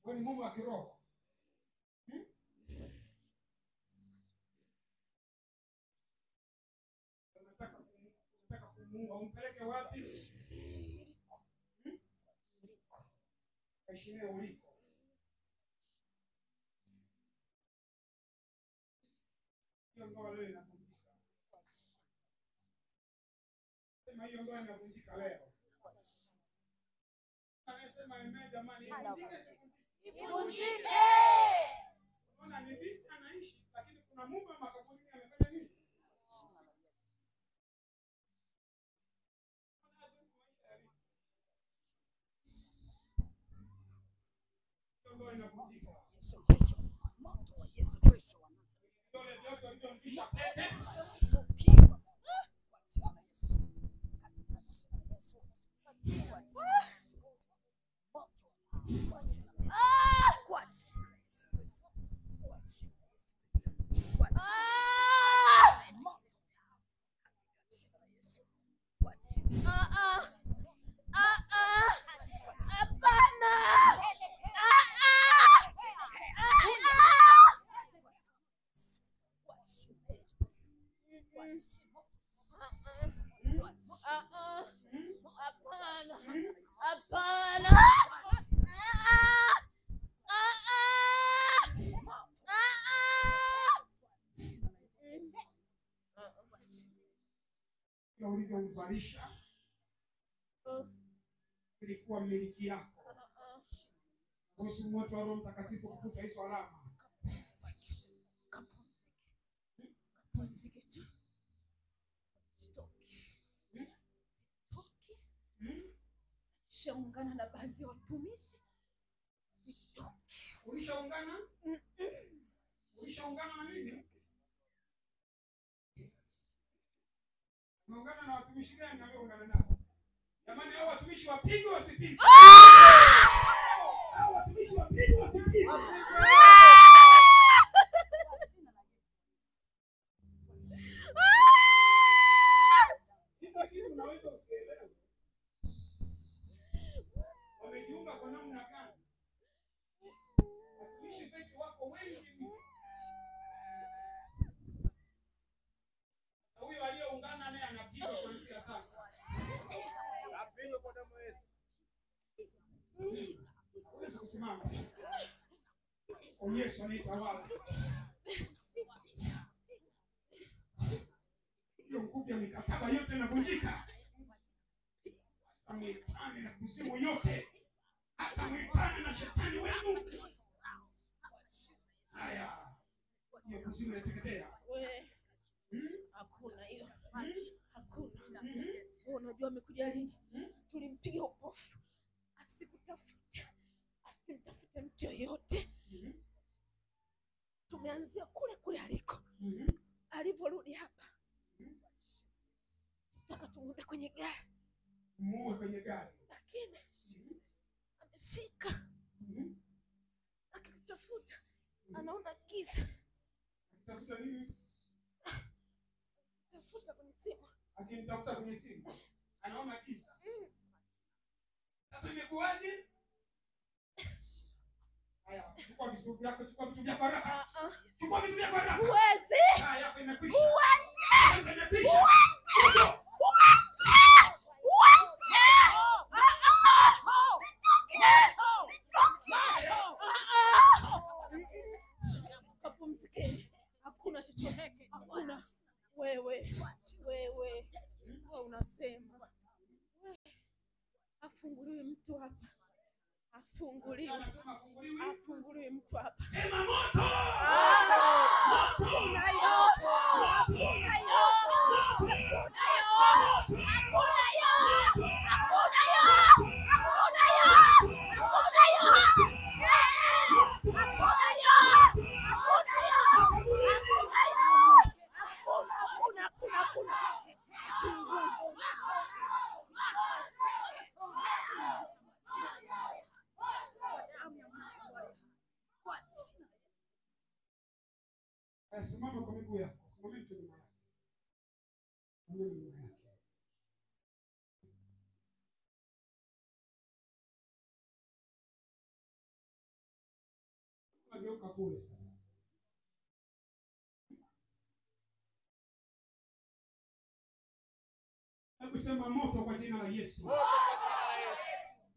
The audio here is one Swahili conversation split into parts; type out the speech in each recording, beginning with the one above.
Wewe ni mume wa kiroho. Unataka kumuua, umpeleke wapi? Kaishie uliko. Hiyo ndoa leo inavunjika. Sema hiyo ndoa inavunjika leo. Anasema amen jamani, ivunjike isivunjike? Unaona ni binti anaishi lakini kuna mume makaburini amefanya nini? Ndoa inavunjika. Yesu Kristo, moto wa Yesu Kristo wa Nazareti. Vidole vyote vilivyomvisha pete. Pigwa kwa jina la Yesu. Katika jina la Yesu. Kwa jina la Yesu. Moto kwa jina la Yesu. Kwa jina la Yesu Kristo. Kwa jina la Yesu Kristo. Kwa jina la Yesu. Moto katika jina la Yesu. Kwa jina la Hapana. Hapana. Kila ulivyomvalisha ilikuwa miliki yako. Ruhusu moto wa Roho Mtakatifu kufuta hizo alama. Kapumzike tu. Sitoki. Sitoki. Nishaungana na baadhi ya watumishi. Sitoki. Ulishaungana? Ulishaungana na mimi? Umeungana na watumishi gani na wewe ungana nao? Jamani, hao watumishi wapigwe wasipigwe? Hao watumishi wapigwe wasipigwe? Hivyo kitu unaweza usielewe. Wamejiunga kwa namna gani? Watumishi feki wako wengi mno. Na huyo aliyeungana naye anapigwa kuanzia sasa. Apigwe kwa damu ya Yesu. Hawezi kusimama. Kwa Yesu anayetawala. Hiyo nguvu ya mikataba yote inavunjika. Hata mwitane na kuzimu yote. Hata mwitane na shetani wenu. Haya. Hiyo kuzimu inateketea. We, hakuna hiyo. Hakuna. Wewe unajua amekuja lini? Tulimpiga upofu. Asikutafute. Asimtafute mtu yoyote. Tumeanzia kule kule aliko. Alivyorudi hapa. Tutaka tumuue kwenye gari. Muue kwenye gari. Lakini amefika. Akitafuta anaona giza. Akitafuta nini? Tafuta kwenye simu. Akimtafuta kwenye simu anaona giza. Sasa imekuwaje? Haya, chukua vitu vyako, chukua vitu vyako haraka. Chukua vitu vyako haraka. Huwezi. Haya, yako imekwisha. Huwezi. Imekwisha. Huwezi. Kapumzikeni. Hakuna chochote. Hakuna. Wewe, wewe, wewe unasema. Afunguliwe mtu hapa. Afunguliwe. Anasema afunguliwe. Afunguliwe mtu hapa. Sema moto! Hakuna yo. Hakuna yo. Hakuna yo. Hakuna yo. Hakuna yo. Hakuna yo. Hakuna yo. Hakuna yo. Hakuna yo. Hakuna yo. Hakuna, hakuna, hakuna, hakuna. Haya, simama kwa miguu yako. Simameni tu nyuma yake. Simameni nyuma yake. Geuka kule sasa. Hebu sema moto kwa jina la Yesu.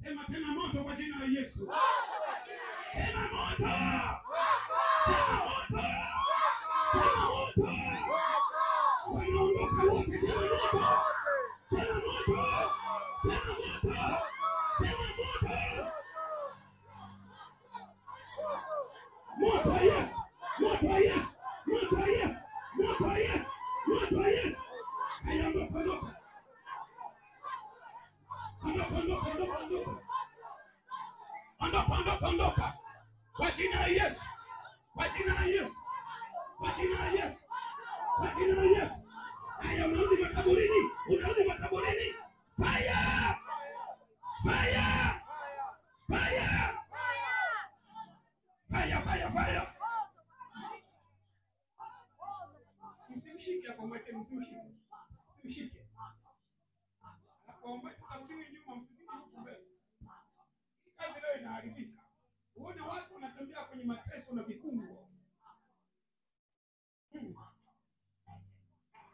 Sema tena moto kwa jina la Yesu. Sema moto. Sema moto. Sema moto. Wanaondoka wote, sema moto. Sema moto. Sema moto. Sema moto. Moto Yesu. Moto Yesu. Moto Yesu. Moto Yesu. Moto Yesu. Haya, ondoka, ondoka. Ondoka, ondoka, ondoka, ondoka. Ondoka, ondoka, ondoka. Kwa jina la Yesu. Kwa jina la Yesu. Kwa jina la Yesu. Kwa jina la Yesu. Haya, unarudi makaburini, unarudi makaburini. Fire! Fire! Fire! Fire, fire, fire. Msimshike hapo, mwache, msimshike. Msimshike. Anakuomba tutarudi nyuma, msizidi huku mbele. Kazi leo inaharibika. Uone watu wanatembea kwenye mateso na vifungo.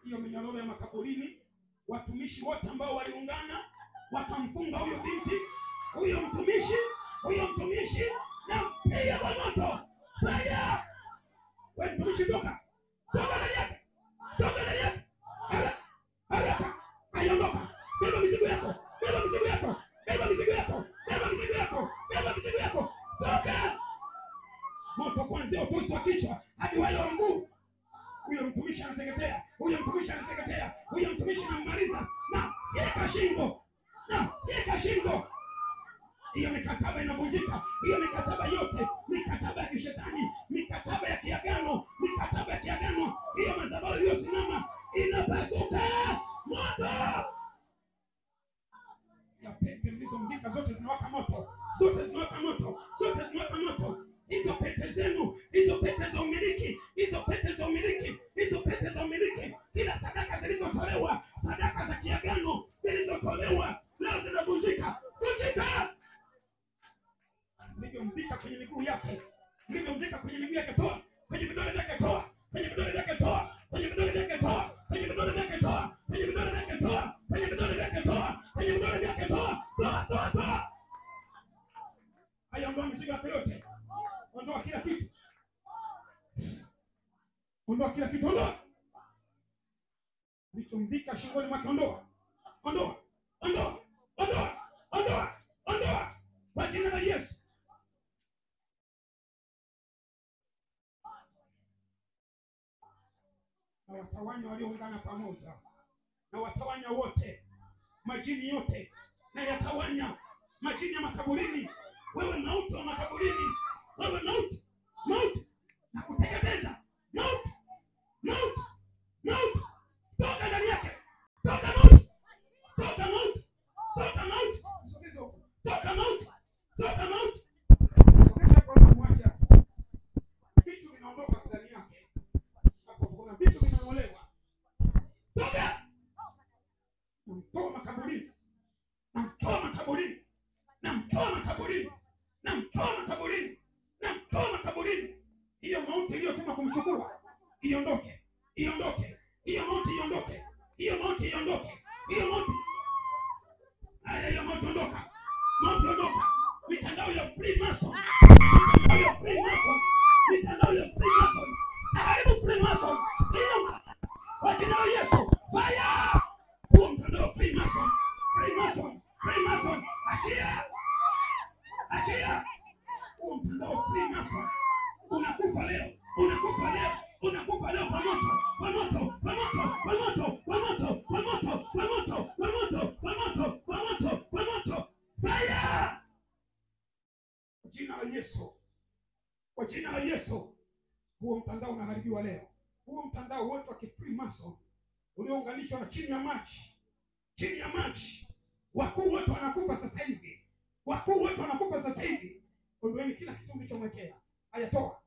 Hiyo minyororo ya makaburini, watumishi wote ambao waliungana wakamfunga huyo binti, huyo mtumishi na mpiga kwa moto. Fire! Wewe mtumishi toka. Toka ndani yake. Toka ndani yake. Haraka. Aiondoka. Beba mizigo yako. Beba mizigo yako. Beba mizigo yako. Beba mizigo yako. Beba mizigo yako. Toka! Moto kuanzia utosi wa kichwa hadi wale wa mguu. Huyo mtumishi anateketea, huyo mtumishi anateketea, huyo mtumishi anammaliza na fyeka shingo, na fyeka shingo. Hiyo mikataba inavunjika, hiyo mikataba yote, mikataba ya kishetani, mikataba ya kiagano, mikataba ya kiagano, hiyo madhabahu iliyosimama inapasuka moto. Ya pete mlizomvika zote zinawaka moto, zote zinawaka moto, zote zinawaka moto. Hizo pete zenu, hizo pete za umiliki, hizo pete za umiliki, hizo pete za umiliki, kila sadaka zilizotolewa, sadaka za kiagano zilizotolewa leo zinavunjika. Vunjika! Mlivyomvika kwenye miguu yake, mlivyomvika kwenye miguu yake, toa kwenye vidole vyake, toa kwenye vidole vyake, toa kwenye vidole vyake, toa kwenye vidole vyake, toa kwenye vidole vyake, toa kwenye vidole vyake, toa kwenye vidole vyake, toa, toa, toa, toa. Haya, ondoa mizigo yako yote. Ondoa kila kitu. Ondoa kila kitu, ondoa. Mlichomvika shingoni mwake, ondoa. Ondoa. Ondoa. Ondoa. Ondoa. Ondoa. Kwa jina la Yesu. Na watawanya walioungana pamoja. Na watawanya wote. Majini yote. Na yatawanya majini ya makaburini. Wewe mauti wa makaburini. Wewe mauti, mauti, na kuteketeza. Mauti, mauti, mauti. Toka ndani yake. Toka mauti. Toka mauti. Toka mauti. Msogeze huko. Toka mauti. Toka mauti. Msogeze hapo, mwache. Vitu vinaondoka ndani yake. Hapo kuna vitu vinaolewa. Toka! Mtoa makaburini. Mtoa makaburini. Mtoa makaburini. Mtoa makaburini. Mtoa makaburini. Hiyo mauti iliyotuma kumchukua iondoke, iondoke. Hiyo mauti iondoke. Hiyo mauti iondoke. Hiyo mauti. Haya, hiyo mauti ondoka. Mauti ondoka. Mitandao ya Freemason. Mitandao ya Freemason. Mitandao ya Freemason. Na haribu Freemason. Hiyo kwa jina la Yesu. Fire! Huo mtandao Freemason. Freemason. Freemason. Achia. Achia. Huo mtandao Freemason. Unakufa leo. Unakufa leo. Unakufa leo kwa moto. Kwa moto. Kwa moto. Kwa moto. Kwa moto. Kwa moto. Kwa moto. Kwa moto. Kwa moto. Kwa moto. Kwa moto. Fire! Kwa jina la Yesu. Kwa jina la Yesu. Huo mtandao unaharibiwa leo. Huo mtandao wote wa Freemason uliounganishwa na chini ya maji. Chini ya maji. Wakuu wote wanakufa sasa hivi. Wakuu wote wanakufa sasa hivi. Ondoeni kila kitu mlichomwekea. Haya, toa.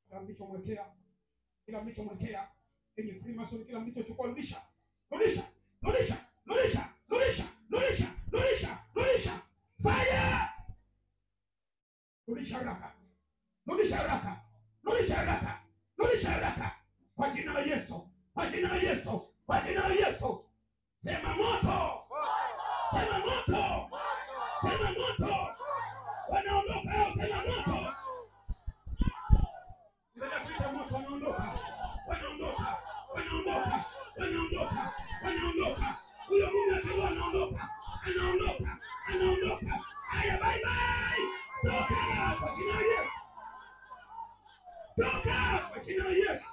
Kila mlichomwekea, kila mlichomwekea kwenye Freemason, kila mlichochukua rudisha. Rudisha. Rudisha. Rudisha. Rudisha. Rudisha. Rudisha. Rudisha. Fire! Rudisha haraka. Rudisha haraka, rudisha haraka, rudisha haraka, kwa jina la Yesu, kwa jina la Yesu, kwa jina la Yesu. Sema moto, sema moto, sema moto. Wanaondoka hao, sema moto. Endelea kuita moto, wanaondoka, wanaondoka, wanaondoka, wanaondoka, wanaondoka. Huyo mume akiwa anaondoka, anaondoka, anaondoka. Haya, bye bye, toka kwa jina la Yesu, toka kwa jina la Yesu.